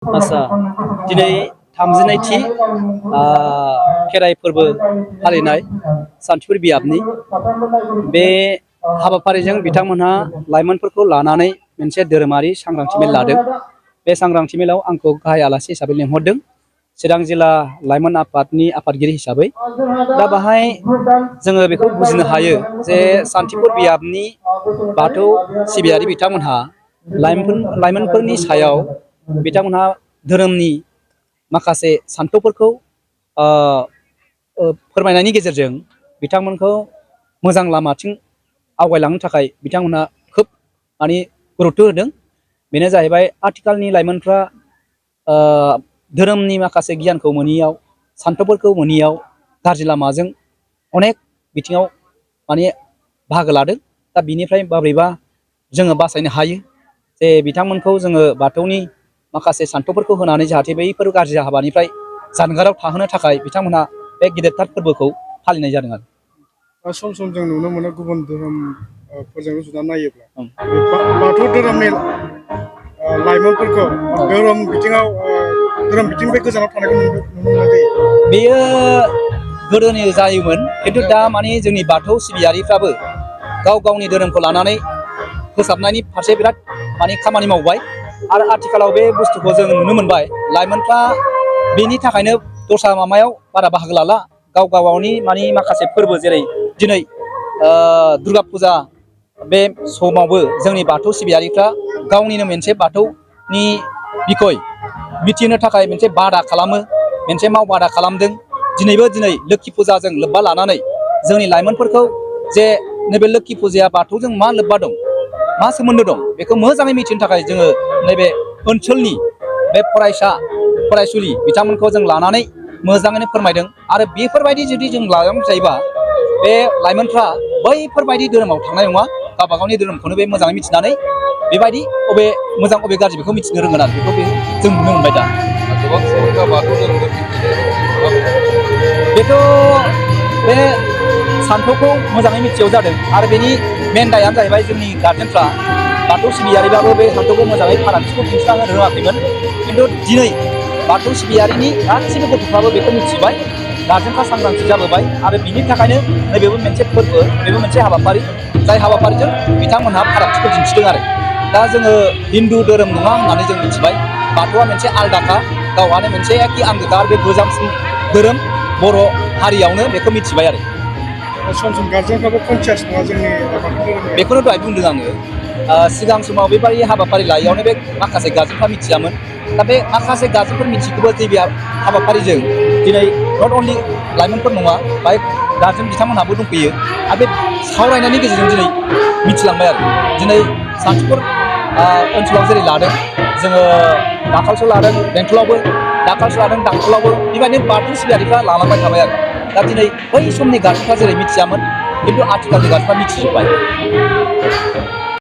आसा दिनै 39थि खेराइ फोरबो फालिनाय सान्थिफुर बियाबनि बे हाबाफारिजों बिथांमोनहा लाइमोनफोरखौ लानानै मोनसे धोरोमारि सांग्रांथि मेल लादों। बे सांग्रांथि मेलाव आंखौ गाहाय आलासि हिसाबै लेंहरदों, चिरां जिल्ला लाइमोन आफादनि आफादगिरि हिसाबै। दा बाहाय जोङो बेखौ बुजिनो हायो जे सान्थिफुर बियाबनि बाथौ सिबियारि बिथांमोनहा लाइमोनफोरनि सायाव बिथांमोनहा धोरोमनि माखासे सान्थौफोरखौ फोरमायनायनि गेजेरजों बिथांमोनखौ मोजां लामाथिं आवगायलांनो थाखाय बिथांमोनहा खोब गुरुत्व होदों। बेनो जाहैबाय आथिखालनि लाइमोनफ्रा धोरोमनि माखासे गियानखौ मोनियाव, सान्थौफोरखौ मोनियाव गाज्रि लामाजों अनेक बिथिङाव बाहागो लादों। दा बिनिफ्राय माबोरैबा जोङो बासायनो हायो जे बिथांमोनखौ जोङो बाथौनि माखासे सान्थौफोरखौ होनानै जाहाथे बैफोर गाज्रि हाबानिफ्राय जानगाराव थाहोनो थाखाय बिथांमोनहा बे गिदिरथार फोरबोखौ फालिनाय जादों आरो। सम सम जों नुनो मोनो गुबुन धोरोमफोरजों रुजुना नायोब्ला बाथौ धोरोमनि लाइमोनफोरखौ धोरोम बिथिंनिफ्राय गोजानाव थानायखौ नुनो मोननाय जायो। बेयो गोदोनि जायोमोन, खिन्थु दा जोंनि बाथौ सिबियारिफ्राबो गाव गावनि धोरोमखौ लानानै फोसाबनायनि फारसे बिराद खामानि मावबाय। आरो आथिखालाव बे बुस्थुखौ जों नुनो मोनबाय, लाइमोनफ्रा बेनि थाखायनो दस्रा माबायाव बारा बाहागो लाला। गाव गावनि माखासे फोरबो, जेरै दिनै दुर्गा फुजा, बे समावबो जोंनि बाथौ सिबियारिफ्रा गावनिनो मोनसे बाथौनि बिखय मिथिहोनो थाखाय मोनसे बादा खालामो, मोनसे मावबादा खालामदों। दिनै लोखि फुजाजों लोब्बा लानानै जोंनि लाइमोनफोरखौ जे नैबे लोखि फुजाया बाथौजों मा लोब्बा दं, मा सोमोन्दो दं, बेखौ मोजाङै मिथिनो थाखाय जोङो नैबे ओनसोलनि बे फरायसा फरायसुलि बिथांमोनखौ जों लानानै मोजाङैनो फोरमायदों। आरो बेफोरबायदि जुदि जों लालांबाय थायोबा बे लाइमोनफ्रा बैफोरबायदि धोरोमाव थांनाय नङा, गावबा गावनि धोरोमखौनो बे मोजाङै मिथिनानै बेबायदि अबे मोजां अबे गाज्रि बेखौ मिथिनो रोंगोन आरो। बेखौ जों नुनो मोनबाय दा। गोबां सुबुंफ्रा बाथौ धोरोमखौ बेथ' बे सान्थौखौ मोजाङै मिथियाव जादों। आरो बेनि मेन दायानो जाहैबाय जोंनि गारजेनफ्रा बाथौ सिबियारिबाबो बे सान्थौखौ मोजाङै फारागथिखौ दिन्थिना होनो रोङाखैमोन। खिन्थु दिनै बाथौ सिबियारिनि गासैबो गथ'फ्राबो बेखौ मिथिबाय, गारजेनफ्रा सांग्रांथि जाबोबाय। आरो बिनि थाखायनो नैबेबो मोनसे फोरबो, बेबो मोनसे हाबाफारि, जाय हाबाफारिजों बिथांमोनहा फारागथिखौ दिन्थिदों आरो। दा जोङो हिन्दु धोरोम नङा होननानै जों मिथिबाय, बाथौआ मोनसे आलादाखा, गावहानो मोनसे एखे आंगोखा, आरो बे गोजामसिन धोरोम बर' हारियावनो बेखौ मिथिबाय आरो। सम सम गारजेनफ्राबो कनसियास नङा जोंनि बाथौ धोरोमनि। बेखौनो दहाय बुंदों आङो। सिगां समाव बेबायदि हाबाफारि लायैयावनो बे माखासे गारजेनफ्रा मिथियामोन। दा बे माखासे गारजेनफोर मिथिखौबो जे बे हाबाफारिजों दिनै नट अनलि लाइमोनफोर नङा, बाहाय गारजेन बिथांमोनहाबो दंफैयो। आरो बे सावरायनायनि गेजेरजों दिनै मिथिलांबाय आरो। दिनै सान्थिफुर ओनसोलाव जेरै लादों, जोङो दाखालसो लादों बेंटलावबो, दाखालसो लादों दांथलावबो, बेबायदिनो बाथौ सिबियारिफ्रा लालांबाय थाबाय आरो। दा दिनै बै समनि गारजेनफ्रा जेरै मिथियामोन, खिन्थु आथिखालनि गारजेनफ्रा मिथिजोब्बाय।